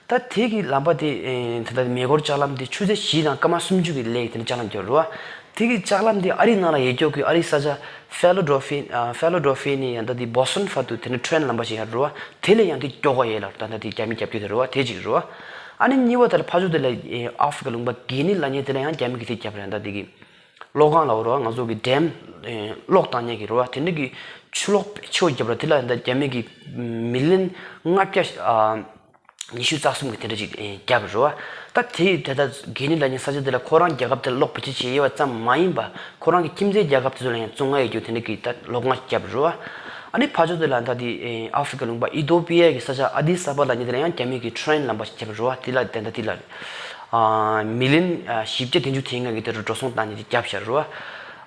པ། ད་དེ་གི་ལམ་པ་དེ་ཨེ་ད་ལྟ་མེ་འཁོར་ལྕགས་ལམ་དེ་ཆུ་ཚོད་བཞི་དང་སྐར་མ་སུམ་ཅུ་གི་ལས་ཀྱི་དེ་འདྲ་ལྕགས་ལམ་བརྒྱབ་རེད་པ། དེ་གི་ལྕགས་ལམ་དེ་ཨ་རིའི་ནང་ལ་ཡོད་རྒྱུ་གི་ཨ་རིའི་ས་ཆ་ཕེ་ལོ་ཌེལ་ཕི་ཡ་ཨ་ཕེ་ལོ་ཌེལ་ཕི་ཡ་ནས་ཡང་ད་དེ་བོ་སི་ཊོན་བར་དུ་དེ་འདྲ་ཊེན་ལམ་པ་ཞིག་ཡོད་རེད་པ། དེ་ལས་ཡང་དེ་མགྱོགས་པ་ཡོད་ལ་ད་ལྟ་དེ་རྒྱ་མིས་རྒྱབ་རྒྱུ་དེ་རེད་པ། དེ་གཅིག་རེད་པ། ཨ་ནི་གཉིས་པ་དེ་ལ་ཕར་ཕྱོགས་དེ་ལ་ཨེ་ཨ་ཧྥི་ཀ་ལུང་པ་གྷི་ནི་ལབ་མཁན་དེ་ལ་ཡང་རྒྱ་མི་གིས་དེ་བརྒྱབ་རེད། ཡང་ད་དེ་གི་གློག་ཁང་ལབ་དགོས་རེད་པ། ང་ཚོ་གི་ཌེམ་ཨེ་གློག་བཏང་མཁན་གྱི་རེད་པ། དེ་འདྲ་གི་ཆུ་གློག་ཆུ་བརྒྱབ་རེད་པ། དེ་ལ་ཡང་ད་རྒྱ་མི་གིས་མི་ལི་ཡན་ལྔ་བརྒྱ་ཨ་ཉི་ཤུ་རྩ་གསུམ་གྱི་དེ་འདྲ་ཅིག་ཨེ་བརྒྱབ་རེད་པ། ད་དེ་དེ་ད་གྷི་ནི་ལབ་མཁན་ས་ཆ་དེ་ལ་ཁོ་རང་རྒྱལ་ཁབ་དེ་ལ་གློག་བེད་སྤྱོད་བྱེད་ཡས་པ་ཙམ་མ་ཡིན་པ། ཁོ་རང་གི་ཁྱིམ་མཚེས་རྒྱལ་ཁབ་དེ་ཚོ་ལ་ཡང་བཙོང་ཡས་ཡོད་རྒྱུ་དེ་འདྲ་གི་ད་གློག་ཁང་ཞིག་བརྒྱབ་རེད་པ། ཨ་ནི་ཕར་ཕྱོགས་དེ་ལ་ད་དེ་ཨེ་ཨ་ཧྥི་ཀ་ལུང་པ་ཨི་ཐོ་པི་ཡ་གི་ས་ཆ་ཨ་དི་ས་ཨ་བ་ལབ་མཁན་དེ་ལ་ཡང་རྒྱ་མི་གིས་ཊེན་ལམ་པ་ཞིག་བརྒྱབ་རེད་པ། དེ་ལ་དེ་འདྲ་དེ་ལ་ཨ་མི་ལི་ཡན་ཨ་བཞི་བརྒྱ་བདུན་ཅུ་དེ་སྔ་གི་དེ་རུ་འགྲོ་སོང་བཏང་ནས་བརྒྱབ་བཞག་རེད་པ།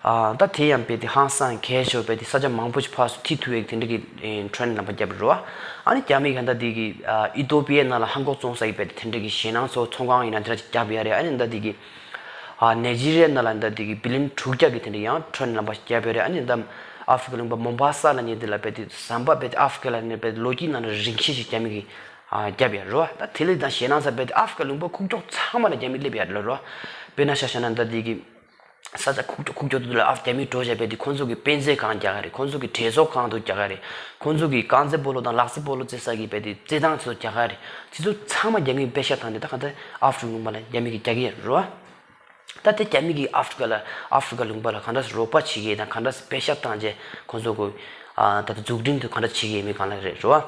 ཨ་ད་དེ་ཡང་རྦད་དེ་ཧང་སང་གས་ཤོར་རྦད་དེ་ས་ཆ་མང་པོ་ཞིག་ཕར་ཚུར་ཐིག་ཐུབ་ཡས་དེ་འདྲ་གི་ཨེ་ཊེན་ལམ་པ་བརྒྱབ་རེད་པ། ཨ་ནི་རྒྱ་མི་གིས་ད་དེ་གི་ཨ་ཨི་ཐོ་པི་ཡ་ནང་ལ་ཧམ་འགོག་བཙོང་ས་ཡི་རྦད་དེ་དེ་འདྲ་གི་ཞེད་སྣང་ཚོ་ཚོང་ཁང་ཡིན་ན་དེ་འདྲ་ཅིག་བརྒྱབ་ཡས་རེད། ཨ་ནི་ད་དེ་གི་ཨ་ནེ་ཇི་རི་ཡ་ནང་ལ་ད་དེ་གི་བི་ལི་ཡན་དྲུག་བརྒྱ་གི་དེ་འདྲ་ཡང་ཊེན་ལམ་པ་ཞིག་བརྒྱབ་ཡས་རེད། ཨ་ནི་ད་ཨ་ཧྥི་ཀ་ལུང་པ་མོམ་བ་ས་ལབ་མཁན་དེ་ལ་རྦད་དེ་ཟམ་པ་རྦད་དེ་ཨ་ཧྥི་ཀ་ལ་ནས་རྦད་དེ་ལོ་དཀྱིལ་ནང་ལ་རིང་ཤོས་ཤིག་རྒྱ་མི་གིས་ཨ་བརྒྱབ་ཡས་རེད་པ། ད་དེ་ལས་ད་ཞེད་སྣང་ཚ་རྦད་དེ་ཨ་ཧྥི་ཀ་ལུང་པ་ཁུག་ཀྱོག་ཚང་མ་ལ་རྒྱ་མི་སླེབས་ཡས་རེད་པ། དཔེར་ན་ཆ་བཞག་ན་ད་དེ་གི་ས་ཆ་ཁུག་ཀྱོག་ཁུག་ཀྱོག་དེ་ལ་ཨ་རྒྱ་མི་འགྲོ་བྱས་རྦད་དེ་ཁོང་ཚོ་གི་དཔེ་མཛོད་ཁང་རྒྱག་གི་རེད། ཁོང་ཚོ་གི་གྲས་ཚོགས་ཁང་དུ་རྒྱག་གི་རེད། ཁོང་ཚོ་གི་རྐང་རྩེད་སྤོ་ལོ་དང་ལག་རྩེད་སྤོ་ལོ་རྩེ་ས་གི་རྦད་དེ་རྩེད་ཐང་ཚོ་རྒྱག་གི་རེད། དེ་ཚོ་ཚང་མ་རྒྱ་མིས་པེ་ཤག་བཏང་སྟེ་ད་གང་ལྟར་ཨ་ཧྥི་ཀ་ལུང་པ་ལ་རྒྱ་མི་གིས་རྒྱག་གི་ཡོད་རེད་པ། ད་དེ་རྒྱ་མི་གིས་ཨ་ཧྥི་ཀ་ལ་ཨ་ཧྥི་ཀ་ལུང་པ་ལ་གང་འདྲ་སེ་རོགས་པ་བྱེད་ཀྱི་ཡོད་དང་གང་འདྲ་སེ་པེ་ཤག་བཏང་རྗེས་ཁོང་ཚོ་གི་ཨ་ད་ལྟ་འཛུགས་སྐྲུན་དེ་གང་འདྲ་བྱེད་ཀྱི་ཡོད་མེད་སྒང་ལ་རེད་རེད་པ།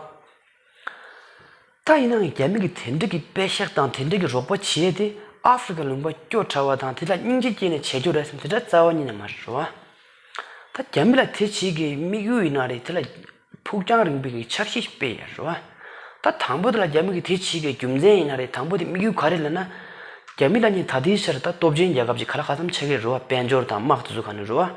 ད་ཡིན་ནའང་རྒྱ་མི་གིས་དེ་འདྲ་གི་པེ་ཤག་དང་དེ་འདྲ་གི་རོགས་པ་བྱས་ཏེ་ཨ་ཧྥི་ཀ་ལུང་པ་སྐྱོ་དྲགས་པ་དང་དེ་ལ་སྙིང་རྗེ་སྐྱེས་ནས་བྱེད་རྒྱུ་རེད་བསམ་དེ་འདྲ་རྩ་བ་ཉིད་ནས་མ་རེད་རེད་པ། ད་རྒྱ་མི་ལ་དེ་བྱེད་ཀྱི་དམིགས་ཡུལ་ཡིན་ན་རེད། དེ་ལ་ཕུགས་རྒྱང་རིང་པོའི་གི་འཆར་གཞི་ཞིག་སྤེལ་ཡ་རེད་པ། ད་དང་པོ་དེ་ལ་རྒྱ་མི་གིས་དེ་བྱེད་ཀྱི་རྒྱུ་མཚན་ཡིན་ན་རེད། དང་པོ་དེ་དམིགས་ཡུལ་ག་རེ་ལབ་ན། རྒྱ་མི་ལབ་མཁན་ད་ལྟའི་ཆར་ད་སྟོབས་ཆེན་རྒྱལ་ཁབ་ཅིག་ག་ལ་ག་ཙམ་ཆགས་ཀྱི་རེད་པ། དཔལ་འབྱོར་དང་དམག་དེ་ཚོ་ག་ནས་རེད་པ།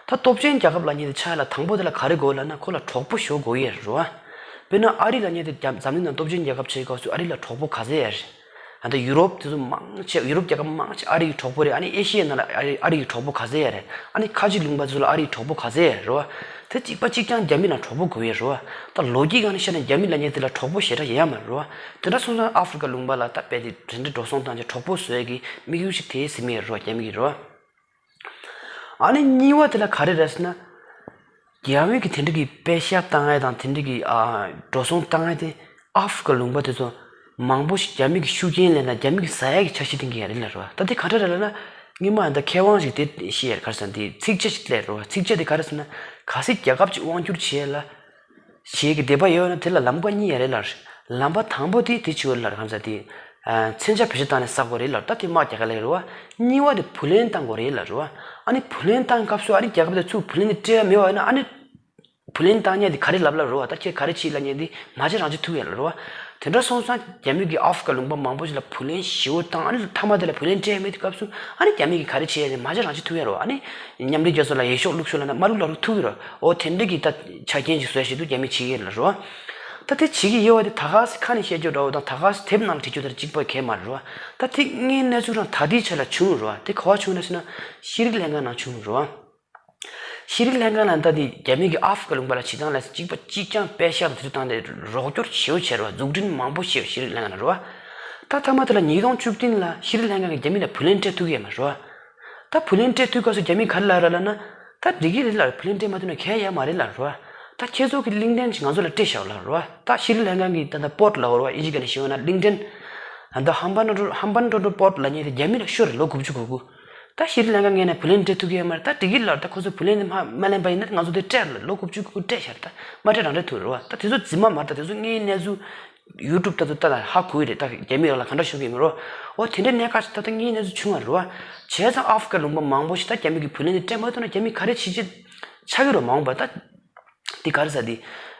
ད་སྟོབས་ཆེན་རྒྱལ་ཁབ་ལབ་མཁན་དེ་ཆགས་ཡ་ལ་དང་པོ་དེ་ལ་ག་རེ་དགོས་ལབ་ན་ཁོ་ལ་གྲོགས་པོ་ཞེ་པོ་དགོས་ཡ་རེད་པ། དཔེར་ན་ཨ་རི་ལབ་མཁན་དེ་རྒྱ་འཛམ་གླིང་ནང་སྟོབས་ཆེན་རྒྱལ་ཁབ་ཆགས་ཡི་སྐབས་སུ་ཨ་རི་ལ་གྲོགས་པོ་ག་ཚད་ཡོད་རེད། ད་ལྟ་ཡུ་རོབ་དེ་ཚོ་མང་ཆེ་ཡུ་རོབ་རྒྱལ་ཁབ་མང་ཆེ་ཨ་རི་ཡི་གྲོགས་པོ་རེད། ཨ་ནི་ཨེ་ཤི་ཡའི་ནང་ལ་ཨ་རི་ཨ་རི་ཡི་གྲོགས་པོ་ག་ཚད་ཡོད་རེད། ཨ་ནི་ཁ་ཆེ་ལུང་པ་ཚོ་ལ་ཨ་རི་ཡི་གྲོགས་པོ་ག་ཚད་ཡོད་རེད་པ། ད་གཅིག་པ་གཅིག་རྐྱང་རྒྱ་མི་ལ་གྲོགས་པོ་དགོས་ཡོད་རེད་པ། ད་ལོ་རྒྱུས་སྒང་ནས་བཤད་ན་རྒྱ་མི་ལབ་མཁན་དེ་ལ་གྲོགས་པོ་ཞེ་དྲག་ཡོད་ཡ་མ་རེད་པ། དེ་འདྲ་སོང་ཙང་ཨ་ཧྥི་ཀ་ལུང་པ་ལ་ད་རྦད་དེ་དེ་འདྲ་འགྲོ་སོང་བཏང་བྱས་གྲོགས་པོ་བཟོ་ཡ་གི་དམིགས་ཡུལ་ཞིག་དེ་ཟིན་ཡོད་རེད་པ། རྒྱ་མི་གིས་རེད་པ། ཨ་ནི་གཉིས་པ་དེ་ལ་ག་རེ་རེད་ཟེར་ན། རྒྱ་མི་གིས་དེ་འདྲ་གི་པེ་ཤག་བཏང་ཡ་དང་དེ་འདྲ་གི་ཨ་འགྲོ་སོང་བཏང་ཡ་དེ་ཨ་ཧྥི་ཀ་ལུང་པ་དེ་ཚོ་མང་པོ་ཞིག་རྒྱ་མི་གི་ཤུགས་རྐྱེན་ལས་དང་རྒྱ་མི་གིས་ཟ་ཡ་གི་འཆར་གཞི་བཏིང་གི་ཡོད་རེད་ལབ་རེད་པ། ད་དེ་ག་འདྲ་རེད་ལབ་ན། སྔོན་མ་ཡང་ད་མཁས་དབང་ཞིག་དེ་བཤད་ཡ་ག་རེ་ཟེར་ན་དེ་ཚིགས་བཅད་ཞིག་སླེབས་རེད་པ། ཚིགས་བཅད་དེ་ག་རེ་ཟེར་ན། གལ་སྲིད་རྒྱལ་ཁབ་ཅིག་དབང་བསྒྱུར་བྱེད་ཡ་ལ་བྱེད་ཀྱི་འདོད་པ་ཡོད་ན་དེ་ལ་ལམ་ཁ་གཉིས་ཡོད་རེད་ལབ་རེད། ལམ་ཁ་དང་པོ་དེ་དེ་བྱེད་དགོས་རེད་ལབ་རེད། གང་ཟེར་དེ། མཚོན་ཆ་བེད་སྤྱོད་བཏང་ནས་ཟ་དགོས་རེད་ལབ་རེད། ད་དེ་དམག་རྒྱག་ག་ལབ་ཡོད་རེད་པ། གཉིས་པ་དེ་བུ་ལོན་བཏང་དགོས་རེད་ལབ་རེད་པ། ཨ་ནི་བུ་ལོན་བཏང་སྐབས་སུ་ཨ་ནི་རྒྱལ་ཁབ་དེ་ཚུར་བུ་ལོན་དེ་སྤྲད་ཡ་མེད་པ་ཡིན་ན་ཨ་ནི། བུ་ལོན་བཏང་མཁན་དེ་ག་རེ་ལབ་ལབ་རེད་པ། ད་ཁྱེད་ག་རེ་བྱེད་ལབ་མཁན་དེ་མ་བྱེད་རང་བྱེད་ཐུབ་ཡོད་ལབ་རེད་པ། དེ་འདྲ་སོང་ཙང་རྒྱ་མི་གིས་ཨ་ཧྥི་ཀ་ལུང་པ་མང་པོ་ཞིག་ལ་བུ་ལོན་ཞེ་པོ་བཏང་། ཨ་ནི་མཐའ་མ་དེ་ལ་བུ་ལོན་སྤྲད་མེད་དུས་སྐབས་སུ་ཨ་ནི་རྒྱ་མི་གིས་ག་རེ་བྱེད་ཡ་རེད། མ་བྱེད་རང་བྱེད་ཐུབ་ཡོད་རེད་པ། ཨ་ནི་མཉམ་འབྲེལ་རྒྱལ་ཚོགས་ལ་འོས་ཤོག་བླུགས་ཤོག་ལབ་ན་མ་བླུགས་ལབ་རུང་ཐུབ་ཀྱི་རེད། འོ་དེ་འདྲ་གི་ད་ཆ་རྐྱེན་ཞིག་བཟོ་ཡ་ཞིག་འདུག་རྒྱ་མིས་བྱེད་ཀྱི་ཡོད་ལབ་རེད་པ། ད་དེ་བྱེད་ཀྱི་ཡོད་པ་དེ་ད་ག་སེ་ཁ་ནས་བཤད་རྒྱུ་འདྲ་པོ་དང་ད་ག་སེ་དེབ་ནང་ལ་བྲིས་རྒྱུ་དེ་གཅིག་པ་གང་ཡང་མ་རེད་པ། ད་དེ་དངོས་གནས་ཚུལ་རང་ད་ལྟའི་ཆ་ལ་བྱུང་རེད་པ། དེ་ག་པར་བྱུང་ན་ཟེར་ན་ཤེས་རིག་ལྷན་ཁང་ནང་བྱུང་རེད་པ། ཤེས་རིག་ལྷན་ཁང་ལ་ད་དེ་རྒྱ་མི་གིས་ཨ་ཧྥི་ཀ་ལུང་པ་ལ་བྱེད་སྟངས་ལ་གཅིག་པ་གཅིག་རྐྱང་པེ་ཤག་དང་དེ་ཚོ་བཏང་སྟེ་རོགས་སྐྱོར་ཞེ་པོ་བྱས་རེད་པ། འཛུགས་སྐྲུན་མང་པོ་བྱས་པ་ཤེས་རིག་ལྷན་ཁང་ནང་རེད་པ། ད་མཐའ་མ་དེ་ལ་ཉིས་སྟོང་བཅུ་བདུན་ལ་ཤེས་རིག་ལྷན་ཁང་གིས་རྒྱ་མི་ལ་བུ་ལོན་སྤྲད་ཐུབ་ཀྱི་ཡོད་མ་རེད་པ། ད་བུ་ལོན་སྤྲད་དུས་སྐབས་སུ་རྒྱ་མིས་ག་རེ་ལབ་རེད་ལབ་ན། ད་འགྲིག་གི་རེད་ལབ་རེད། བུ་ལོན་སྤྲད་མ་ཐུབ་ན་གང་ཡང་ཡོད་མ་རེད་ལབ་རེད་པ། ད་ཁྱེད་ཚོ་གི་གླིང་ཕྲན་ཞིག་ང་ཚོ་ལ་སྤྲད་བཞག་ལབ་རེད་པ། ད་ཤེས་རིག་ལྷན་ཁང་གི་ད་ད་པོར་ཊི་ལབ་རེད་པ། དབྱིན་ཇི་སྐད་ནས་ཞུས་པ་ན་གླིང་ཕྲན། ད་ཧམ་བན་ཊོ་ཧམ་བན་ཊོ་པོར་ཊི་ལབ་མཁན་དེ་རྒྱ་མི་ལ་ཤོར་རེད་ལོ་དགུ་བཅུ་གོ་དགུ། ད་ཤེས་རིག་ལྷན་ཁང་ངོས་ནས་བུ་ལོན་སྤྲད་ཐུབ་ཀྱི་ཡོད་མ་རེད། ད་འགྲིག་གི་ལབ་རེད། ད་ཁོ་ཚོས་བུ་ལོན་དེ་མ་མ་ལེན་པ་ཡིན་ན་ང་ཚོ་དེ་སྤྲད་ལབ་ལོ་དགུ་བཅུ་གོ་དགུ་སྤྲད་བཞག་རེད། ད་མ་སྤྲད་རང་སྤྲད་ཐུབ་རེད་པ། ད་དེ་ཚོ་རྫུན་མ་མ་རེད། ད་དེ་ཚོ་དངོས་གནས་ཚུལ། ཡུ་ཊུབ་ལྟ་དུས་ལྟ་ལ་ཧ་གོ་གི་རེད། ད་རྒྱ་མི་ཡོངས་ལ་ག་འདྲ་ཤོད་ཀྱི་མི་རོ། འོ་དེ་འདྲའི་གནད་འགག་ཞིག་ད་ལྟ་དངོས་གནས་ཚུལ་བྱུང་བ་རེད་པ། བྱས་ཙང་ཨ་ཧྥི་ཀ་ལུང་པ་མང་པོ་ཞིག་ད་རྒྱ་མི་གི་བུ་ལོན་དེ་སྤྲད་མ་ཐུབ་ན་རྒྱ་མི་ག་རེ་བྱེད་ཅེས་ཆགས་ཀྱི་རེད། མ་འོངས་པ་ད་འདི་ག་རེ་ཟེར་འདི།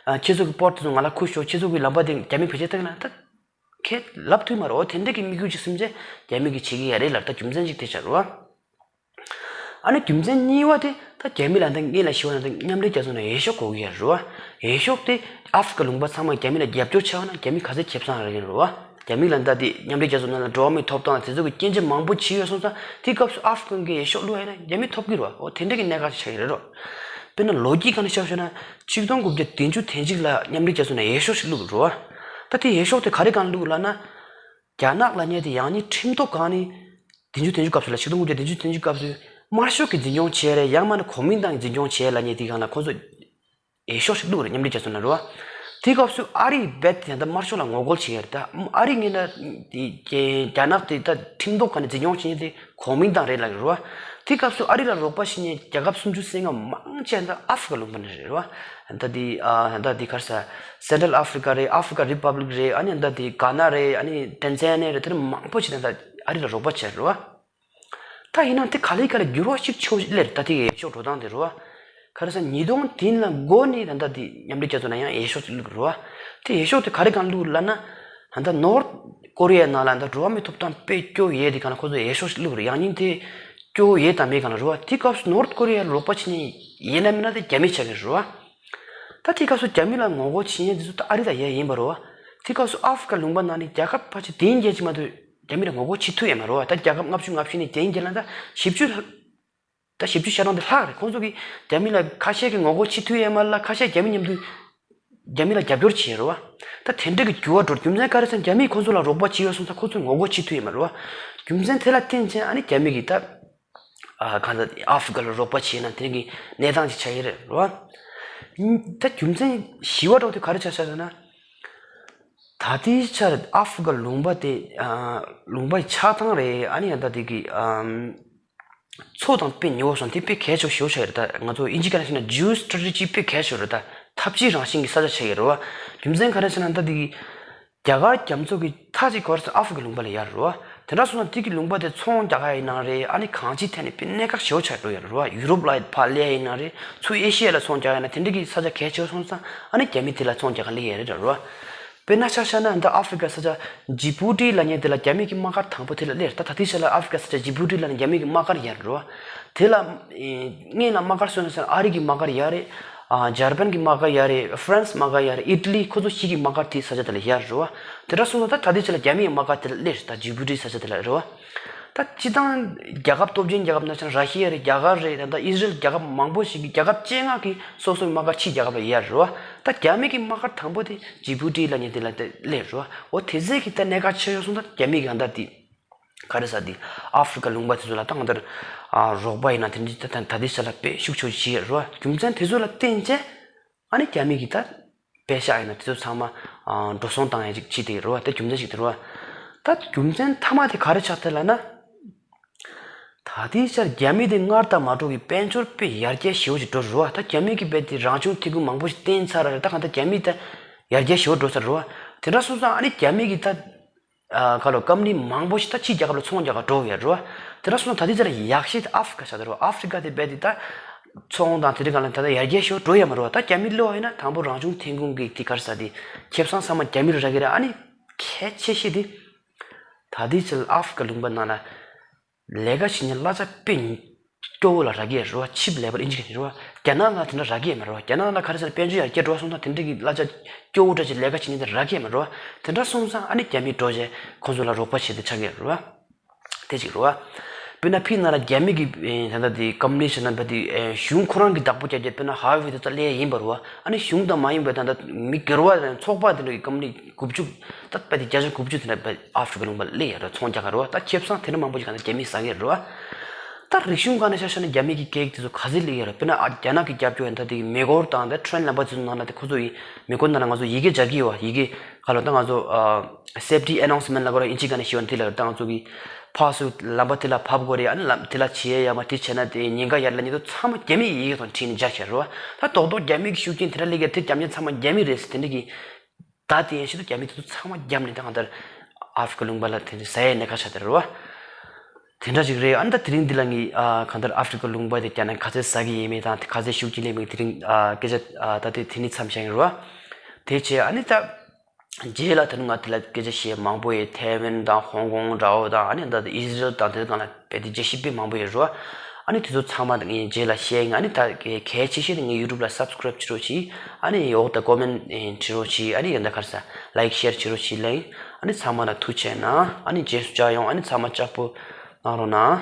ཁྱེད་ཚོ་གི་པོར་ཊི་དེ་ཚོ་ང་ལ་ཁུར་ཤོག་ཁྱེད་ཚོ་གི་ལམ་པ་དེ་རྒྱ་མི་བེད་སྤྱོད་བཏང་ན་ད་ཁྱེད་ལབ་ཐུབ་མ་རེད། འོ་དེ་འདྲ་གི་དམིགས་ཡུལ་ཅིག་སེམས་ཅན་རྒྱ་མི་གིས་བྱེད་ཀྱི་ཡོད་རེད་ལབ། ད་རྒྱུ་མཚན་ཅིག་དེ་ཆགས་རེད་པ། ཨ་ནི་རྒྱུ་མཚན་གཉིས་པ་དེ་ད་རྒྱ་མི་ལ་ད་ངེད་ལ་ཤི་བ་ན་ད་མཉམ་འབྲེལ་རྒྱལ་ཚོགས་ནང་འོས་ཤོག་དགོས་ཀྱི་ཡོད་རེད་བ། འོས་ཤོག་དེ་ཨ་ཧྥི་རི་ཀ་ལུང་པ་ཚང་མ་རྒྱ་མི་ལ་རྒྱབ་སྐྱོར་བྱས་པ་ན་རྒྱ་མི་ག་ཚད་ཁེ་བཟང་རག་གི་རེད་བ། རྒྱ་མི་ལ་ད་དེ་མཉམ་འབྲེལ་རྒྱལ་ཚོགས་ནང་ལ་འགྲོ་བ་མིའི་ཐོབ་ཐང་དེ་ཚོ་གི་སྐྱོན་བརྗོད་མང་པོ་བྱས་ཡོད་སོང་ཙང་དེ་སྐབས་སུ་ཨ་ཧྥི་རི་ཀ་གི་འོས་ཤོག་བླུགས་ཡོད་ན་རྒྱ་མི་ཐོབ་ཀྱི་རེད་བ། འོ་དེ་འདྲ་གི་གནད་འགག་ཆགས་ཀྱི་རེད་རོ། དཔེར་ན་ལོ་རྒྱུས་སྒང་ནས་ཆ་བཞག་ན་ཆིག་སྟོང་དགུ་བརྒྱ་བདུན་ཅུ་དོན་གཅིག་ལ་མཉམ་འབྲེལ་རྒྱལ་ཚོགས་ནས་འོས་ཤོག་ཞིག་བླུགས་རོ། ད་དེ་འོས་ཤོག་དེ་ག་རེ་སྒང་བླུགས་ལབ་ན། རྒྱ་ནག་ལབ་མཁན་དེ་ཡང་སྙིང་ཁྲིམས་ཐོག་སྒང་ནས་བདུན་ཅུ་དོན་གཅིག་སྐབས་སུ་ལ་ཆིག་སྟོང་དགུ་བརྒྱ་བདུན་ཅུ་དོན་གཅིག་སྐབས་སུ་དམར་ཤོག་གི་འཛིན་སྐྱོང་བྱས་རེད། ཡང་མིན་ན་གོ་མིན་ཏང་གི་འཛིན་སྐྱོང་བྱས་ལབ་མཁན་དེ་སྒང་ལ་ཁོང་ཚོ་འོས་ཤོག་ཞིག་བླུགས་རེད། མཉམ་འབྲེལ་རྒྱལ་ཚོགས་ནང་རེད་བ། དེ་སྐབས་སུ་ཨ་རི་རྦད་དེ་ད་དམར་ཤོག་ལ་ངོ་རྒོལ་བྱེད་ཡ་རེད། ད་ཨ་རི་ངོས་ནས་དེ་རྒྱ་ནག་དེ་ད་ཁྲིམས་ཐོག་སྒང་ནས་འཛིན་སྐྱོང་བྱེད་མཁན་དེ་གོ་མིན་ཏང་རེད་ལབ་ཀྱི་རེད་བ། དེ་སྐབས་སུ་ཨ་རི་ལ་རོགས་པ་བྱེད་མཁན་རྒྱལ་ཁབ་སུམ་ཅུ་སོ་ལྔ་མང་ཆེ་ད་ཨ་ཧྥི་རི་ཀ་ལུང་པ་ནས་རེད་བ། ད་དེ་ཨ་ད་དེ་ག་རེ་ཟ། སེན་ཊྲལ་ཨ་ཧྥི་རི་ཀ་རེད། ཨ་ཧྥི་རི་ཀ་རི་པབ་ལིག་རེད། ཨ་ནི་ད་དེ་གྷ་ན་རེད། ཨ་ནི་ཏན་ཛ་ནི་ཡ་རེད། དེ་འདྲ་མང་པོ་ཞིག་ད་ཨ་རི་ལ་རོགས་པ་བྱས་རེད་བ། ད་ཡིན་ནའང་དེ་ག་ལེ་ག་ལེ་འགྱུར་བ་ཞིག་ཕྱོགས་སླེབས་རེད། ད་དེ་གི་འོས་ཤོག་འགྲོ་སྟངས་དེ་རེད་བ། ག་རེ་ཟ། ཉིས་སྟོང་བདུན་ལ་འགོ་ནས་ད་ལྟ་དེ་མཉམ་འབྲེལ་རྒྱལ་ཚོགས་ནང་ཡང་འོས་ཤོག་ཅིག་བླུགས་རེད་བ། དེ་འོས་ཤོག་དེ་ག་རེ་སྒང་བླུགས་ལབ་ན། ད་ལྟ་ནོར་ཐ་ཀོ་རི་ཡ་ནང་ལ་ད་འགྲོ་བ་མིའི་ཐོབ་ཐང་དཔེ་སྐྱོ་བོ་ཡོད་དེ་སྒང་ལ་ཁོ་ཚོ་འོས་ཤོག་ཅིག་བླུགས་རེད། ཡང་སྙིང་དེ་སྐྱོ་བོ་ཡོད་དང་མེད་སྒང་ལ་རེད་བ། དེ་སྐབས་སུ་ནོར་ཐ་ཀོ་རི་ཡ་ལ་རོགས་པ་བྱེད་མཁན་ཡིན་ན་མིན་ན་དེ་རྒྱ་མི་ཆགས་ཀྱི་རེད་བ། ད་དེ་སྐབས་སུ་རྒྱ་མི་ལ་ངོ་རྒོལ་བྱེད་མཁན་དེ་ཚོ་ད་ཨ་རི་དང་ཡ་ཡིན་པ་རེད་བ། དེ་སྐབས་སུ་ཨ་ཧྥི་རི་ཀ་ལུང་པ་ནང་ནས་རྒྱལ་ཁབ་ཕལ་ཆེར་བདུན་བརྒྱད་ཅིག་མ་གཏོགས་རྒྱ་མི་ལ་ངོ་རྒོལ་བྱེད་ཐུབ་ཡོད་མ་རེད་བ། ད་རྒྱལ་ཁབ་ལྔ་བཅུ་ང་བཞི་ནས་བདུན་བརྒྱད་ལ་ད་བཞི་བཅུ་ལྷག་ད་བཞི་བཅུ་ཞེ་གྲངས་དེ་ལྷག་རེད། ཁོང་ཚོ་གིས་རྒྱ་མི་ལ་ཁ་ཤས་ཀྱིས་ངོ་རྒོལ་བྱེད་ཐུབ་ཡོད་མ་རེད་ལ། ཁ་ཤས་རྒྱ་མི་མཉམ་དུ་རྒྱ་མི་ལ་རྒྱབ་སྐྱོར་བྱས་རེད་བ། ད་དེ་འདྲ་གི་འགྱུར་བ་འགྲོ་རྒྱུ་མཚན་ག་རེ་ཟེར་ན། རྒྱ་མིས་ཁོང་ཚོ་ལ་རོགས་པ་བྱས་ཡོད་སོང་ཙང་ཁོང་ཚོས་ངོ་རྒོལ་བྱེད་ཐུབ་ཡོད་མ་རེད་བ། རྒྱུ་མཚན་དེ་ལ་བརྟེན་བྱས་ཨ་ནི་རྒྱ་མི་གིས་ད་ཨ་གང་ལྟར་ཨ་ཧྥི་རི་ཀ་ལ་རོགས་པ་བྱས་ན་དེ་གི་གནས་སྟངས་ཅིག་ཆགས་ཀྱི་རེད་བ། ད་རྒྱུ་མཚན་བཞི་པ་འདྲ་བོ་དེ་ག་རེ་ཆགས་ཆགས་ཟེར་ན། ད་ལྟའི་ཆར་ཨ་ཧྥི་རི་ཀ་ལུང་པ་དེ་ཨ་ལུང་པ་ཡི་ཆགས་སྟངས་རེད། ཨ་ནི་ཡང་ད་དེ་གི་ཨམ་ཚོགས་དང་དཔེ་ཉེ་བོ་སོང་དེ་དཔེ་གལ་ཆེ་བོ་ཞེ་པོ་ཆགས་ཡོད་རེད། ད་ང་ཚོ་དབྱིན་ཇི་སྐད་ནང་བཤད་ན་ཇིའོ་སི་ཊེ་རེ་ཊི་ཇི་དཔེ་གལ་ཆེ་བོ་རེད། ད་འཐབ་ཇུས་རང་བཞིན་གྱི་ས་ཆ་ཆགས་ཡོད་རེད་བ། རྒྱུ་མཚན་ག་རེ་ཟེར་ན་ད་དེ་གི་རྒྱ་གར་རྒྱ་མཚོ་གི་མཐའ་གཅིག་ག་རེ་ཟེར་ན་ཨ་ཧྥི་རི་ཀ་ལུང་པ་ལ་ཡོད་རེད་བ། དེ་འདྲ་སོང་ཙང་དེ་གི་ལུང་པ་དེ་ཚོང་རྒྱག་ཡ་ཡིན་ན་རེད། ཨ་ནི་གང་ཅིའི་ཐད་ནས་དཔེ་གནད་འགག་ཞེ་པོ་ཆགས་འགྲོ་ཡོད་རེད་བ། ཡུ་རོབ་ལ་ཕར་སླེབས་ཡ་ཡིན་ན་རེད། ཚུར་ཨེ་ཤི་ཡ་ལ་ཚོང་རྒྱག་ཡ་ཡིན་ན་དེ་འདྲ་གི་ས་ཆ་གལ་ཆེ་བོ་སོང་ཙང་ཨ་ནི་རྒྱ་མི་དེ་ལ་ཚོང་རྒྱག་ག་སླེབས་ཡ་རེད་རེད་བ། དཔེར་ན་ཆ་བཞག་ན་འདི་ཨ་ཧྥི་རི་ཀ་ས་ཆ་ཇི་བྷུ་ཊི་ལབ་མཁན་དེ་ལ་རྒྱ་མི་གི་དམག་སྒར་དང་པོ་དེ་ལ་སླེབས་རེད། ད་ད་ལྟའི་ཆ་ལ་ཨ་ཧྥི་རི་ཀ་ས་ཆ་ཇི་བྷུ་ཊི་ལབ་ནས་རྒྱ་མི་གི་དམག་སྒར་ཡོད་རེད་བ། དེ་ལ་ཨེ་སྔོན་ལ་དམག་སྒར་སུ་ཡོད་ཟེར་ན་ཨ་རི་གི་དམག་སྒར་ཡོད་རེད། ཨ་འཇར་པན་གྱི་དམག་སྒར་ཡོད་རེད། ཧྥ་རན་སི་དམག་སྒར་ཡོད་རེད། ཨི་ཊ་ལི། ཁོ་ཚོ་བཞི་གི་དམག་སྒར་དེ་ས་ཆ་དེ་ལ་ཡོད་རེད་བ། དེ་འདྲ་སོང་ཙང་ད་ད་ལྟའི་ཆ་ལ་རྒྱ་མི་ཡི་དམག་སྒར་དེ་ལ་སླེབས་རེད། ད་ཇི་བྷུ་ཊི་ས་ཆ་དེ་ལ་རེད་བ། ད་སྤྱིར་བཏང་རྒྱལ་ཁབ་སྟོབས་ཆེན་རྒྱལ་ཁབ་ནང་བཞིན་ར་ཤི་ཡ་རེད། རྒྱ་གར་རེད། ད་ད་ཨི་ཟི་རེལ། རྒྱལ་ཁབ་མང་པོ་ཞིག་གི་རྒྱལ་ཁབ་བཅོ་ལྔ་གི་སོ་སོའི་དམག་སྒར་ཕྱིའི་རྒྱལ་ཁབ་ལ་ཡོད་རེད་བ། ད་རྒྱ་མི་གི་དམག་སྒར་དང་པོ་དེ་ཇི་བྷུ་ཊི་ལབ་མཁན་དེ་ལ་དེ་སླེབས་རེད་བ། འོ་དེ་ཚོ་གི་ད་གནད་འགག་ཆེ་ཡོད་སོང་ཙང་རྒྱ་མི་གི་གང་ལྟར་དེ་ག་རེ་ཟ་དེ་ཨ་ཧྥི་རི་ཀ་ལུང་པ་དེ་ཚོ་ལ་ད་གང་ལྟར་ཨ་རོགས་པ་ཡིན་ན་དེ་འདྲ་ད་ད་ལྟའི་ཆ་ལ་དཔེ་ཤུགས་ཆེ་བྱེད་ཡོད་རེད་བ། རྒྱུ་མཚན་དེ་ཚོ་ལ་བརྟེན་བྱས་ཨ་ནི་རྒྱ་མི་གི་ད་པེ་ཤག་ཡིན་ན་དེ་ཚོ་ཚང་མ་ཨ་འགྲོ་སོང་བཏང་ཡ་ཅིག་བྱེད་དེ་རེད་བ། ད་རྒྱུ་མཚན་ཞིག་དེ་རེད་བ། ད་རྒྱུ་མཚན་མཐའ་མ་དེ་ག་རེ་ཆགས་ཐལ་ལབ་ན། ད་ལྟའི་ཆར་རྒྱ་མི་དེ་སྔར་དང་མ་འདྲ་བའི་དཔལ་འབྱོར་དཔེ་ཡར་རྒྱས་ཞེ་པོ་ཞིག་འགྲོ་རེད་བ། ད་རྒྱ་མི་གི་རྦད་དེ་རང་བྱུང་ཐོན་ཁུངས་མང་པོ་ཞིག་བཏོན་ཚར་རེད། ད་གང་ལྟར་རྒྱ་མི་ད་ཡར་རྒྱས་ཞེ་པོ་འགྲོ་ཚར་རེད་བ། དེ་འདྲ་སོང་ཙང་ཨ་ནི་རྒྱ་མི་གི་ད་ཨ་ག་ལོ་ཀམ་ནི་མང་པོ་ཞིག་ད་ཕྱིའི་རྒྱལ་ཁབ་ལ་ཚོང་རྒྱག་ག་འགྲོ་ཡོད་རེད་བ། དེ་འདྲ་སོང་ཙང་ད་ལྟའི་ཆར་ཡག་ཤོས་དེ་ཨ་ཧྥི་རི་ཀ་ཆགས་བསྡད་རེད་བ། ཨ་ཧྥི་རི་ཀ་དེ་རྦད་དེ་ད་ཚོང་དང་དེ་འདྲ་སྒང་ལ་ད་ལྟ་ཡར་རྒྱས་ཞེ་པོ་འགྲོ་ཡོད་མ་རེད་བ། ད་རྒྱ་མི་གློད་པ་ཡིན་ན་དང་པོ་རང་བྱུང་ཐོན་ཁུངས་ཀྱི་དེ་ག་རེ་ཟ་དེ་ཁེ་བཟང་ཚང་མ་རྒྱ་མི་ལ་རག་གི་རེད། ཨ་ནི་གལ་ཆེ་ཤོས་དེ་ད་ལྟའི་ཆར་ཨ་ཧྥི་རི་ཀ་ལུང་པ་ནང་ལ་ལས་ཀ་བྱེད་མཁན་གླ་ཆ་དཔེ་སྐྱོ་བོ་ལ་རག་གི་ཡོད་རེད་བ། ཆིབ་ལེ་བར་ཨིན་ཇི་གི་རེད་བ། རྒྱ་ནག་ལ་དེ་འདྲ་རག་གི་ཡོད་མ་རེད་བ། རྒྱ་ནག་ལ་ག་རེ་ཟེར་ན་དཔལ་འབྱོར་ཡར་རྒྱས་འགྲོ་སོང་ཙང་དེ་འདྲ་གི་གླ་ཆ་སྐྱོ་བོ་འདྲ་ཅིག་ལས་ཀ་བྱེད་མཁན་དེ་རག་གི་ཡོད་མ་རེད་བ། དེ་འདྲ་སོང་ཙང་ཨ་ནི་རྒྱ་མི་འགྲོ་བྱས་ཁོང་ཚོ་ལ་རོགས་པ་བྱེད་དེ་ཆགས་ཀྱི་ཡོད་རེད་བ། དེ་གཅིག་རེད་བ། དཔེར་ན་ཕི་ནང་ལ་རྒྱ་མི་གི་ཨེ་ད་ལྟ་དེ་ཀམ་པ་ནི་བྱས་ན་བ་དེ་ཨེ་གཞུང་ཁོ་རང་གི་བདག་པོ་རྒྱག་རྒྱུ། དཔེར་ན་ཧ་ཝེ་དེ་ཚོ་སླེབས་ཡིན་པ་རེད་བ། ཨ་ནི་གཞུང་དང་མ་ཡིན་པའི་ད་ལྟ་མི་སྒེར་བ་དང་ཚོགས་པ་དེ་འདྲ་གི་ཀམ་པ་ནི་དགུ་བཅུ། ད་བ་དེ་བརྒྱ་ཆ་དགུ་བཅུ་དེ་འདྲ་བ་ཨ་ཧྥི་རི་ཀ་ལུང་པ་སླེབས་ཡོད་རེད། ཚོང་རྒྱག་ག་རེད་བ། ད་ཁེ་བཟང་དེ་འདྲ་མང་པོ་ཞིག་ག་ནས་རྒྱ་མིས་ཟ་གི་རེད་བ། ད་རིག་གཞུང་སྒང་ནས་ཆ་བཞག་ན་རྒྱ་མི་གི་གེགས་དེ་ཚོ་ག་ཚོད་སླེབས་ཡོད་རེད། དཔེར་ན་ཨ་རྒྱ་ནག་གི་རྒྱབ་སྐྱོར་ཡིན་ད་དེ་གི་མེ་འཁོར་དང་ད་ཁྲེན་ལམ་པ་དེ་ཚོ་ནང་ལ་དེ་ཁོ་ཚོ་ཡི་མེ་འཁོར་ནང་ལ་ང་ཚོ་ཡི་གེ་སྦྱར་གི་ཡོད་བ། ཡི་གེ་ག་ལ་ད་ང་ཚོ་ཨ་སེབ་ཊི་ཨེ་ནའུན་སི་མེན་ཊི་ལབ་དགོས་རེད། ཨིན་ཇི་སྒང་ནས་ཞུས་པ་ན་དེ་ལ་ད་ང་ཚོ་གི་ཕར་ཚུར་ལམ་པ་དེ་ལ་བབས་དགོས་རེད། ཨ་ནི་ལམ་དེ་ལ་བྱེད་ཡ་ཡ་མ་དེ་བྱས་ན་དེ་ཉེན་ཁ་ཡོད་རེད་ལབ་མཁན་དེ་ཚང་མ་རྒྱ་མི་ཡི་གེ་དང་བྲིས་ནས་སྦྱར་བཞག་རེད་བ། ད་རྡོག་རྡོག་རྒྱ་མི་གི་ཤུགས་རྐྱེན་དེ་འདྲ་སླེབས་ཀྱི་རེད། དེ་རྒྱབ་མཁན་ཚང་མ་རྒྱ་མི་རེད་ཟེར་དེ་འདྲ་གི་ད་དེ་ཡན་ཆད་དུ་རྒྱ་མི་དེ་ཚོ་ཚང་མ་བརྒྱབ་ནས་ད་གང་ལྟར་ཨ་ཧྥི་རི་ཀ་ལུང་པ་ལ་དེ་འདྲ་ཟ་ཡའི་གནད་འགག་ཆགས་བསྡད་རེད་བ། དེ་འདྲ་ཅིག་རེད། ཨ་ནི་ད་དེ་རིང་འདི་ལ་ངས་ཨ་གང་ལྟར་ཨ་ཧྥི་རི་ཀ་ལུང་པ་དེ་རྒྱ་ནག་ག་ཚོད་ཟ་གི་ཡིན་མིན་དང་དེ་ག་ཚོད་ཤུགས་ཀྱིས་སླེབས་མིན་དེ་རིང་ཨ་སྐད་ཆ་ཨ་ད་དེ་དེ་ནས་མཚམས་བཞག་ཡིན་རེད་བ། དེ་བྱས་ཨ་ནི་ད་རྗེས་ལ་ད་ནི་ང་དེ་ལ་སྐད་ཆ་བཤད་མང་པོ་ཡོད། ཐའེ་ཝན་དང་ཧོང་ཀོང་འདྲ་བོ་དང་ཨ་ནི་ད་ཨི་ཟི་རལ་དང་དེ་སྒང་ལ་དཔེ་དེ་དཔྱད་ཞིབ་དཔེ་མང་པོ་ཡོད་རེད་བ། ཨ་ནི་དེ་ཚོ་ཚང་མ་ངས་རྗེས་ལ་བཤད་ཡིན། ཨ་ནི་ད་གལ་ཆེ་ཤོས་དེ་ངའི་YouTube་ལ་subscribe་བྱེད་རོགས་གྱིས། ཨ་ནི་འོག་ད་comment་བྲིས་རོགས་གྱིས། ཨ་ནི་ཡང་ད་ག་རེ་ཟ་like share་བྱེད་རོགས་གྱིས་ལེ། ཨ་ནི་ཚང་མ་ལ་ཐུགས་རྗེ་གནང་། ཨ་ནི་རྗེས་སུ་མཇལ་ཡོང་། ཨ་ནི་ཚང་མ་ལྕགས་པོ་གནང་རོགས་གནང་།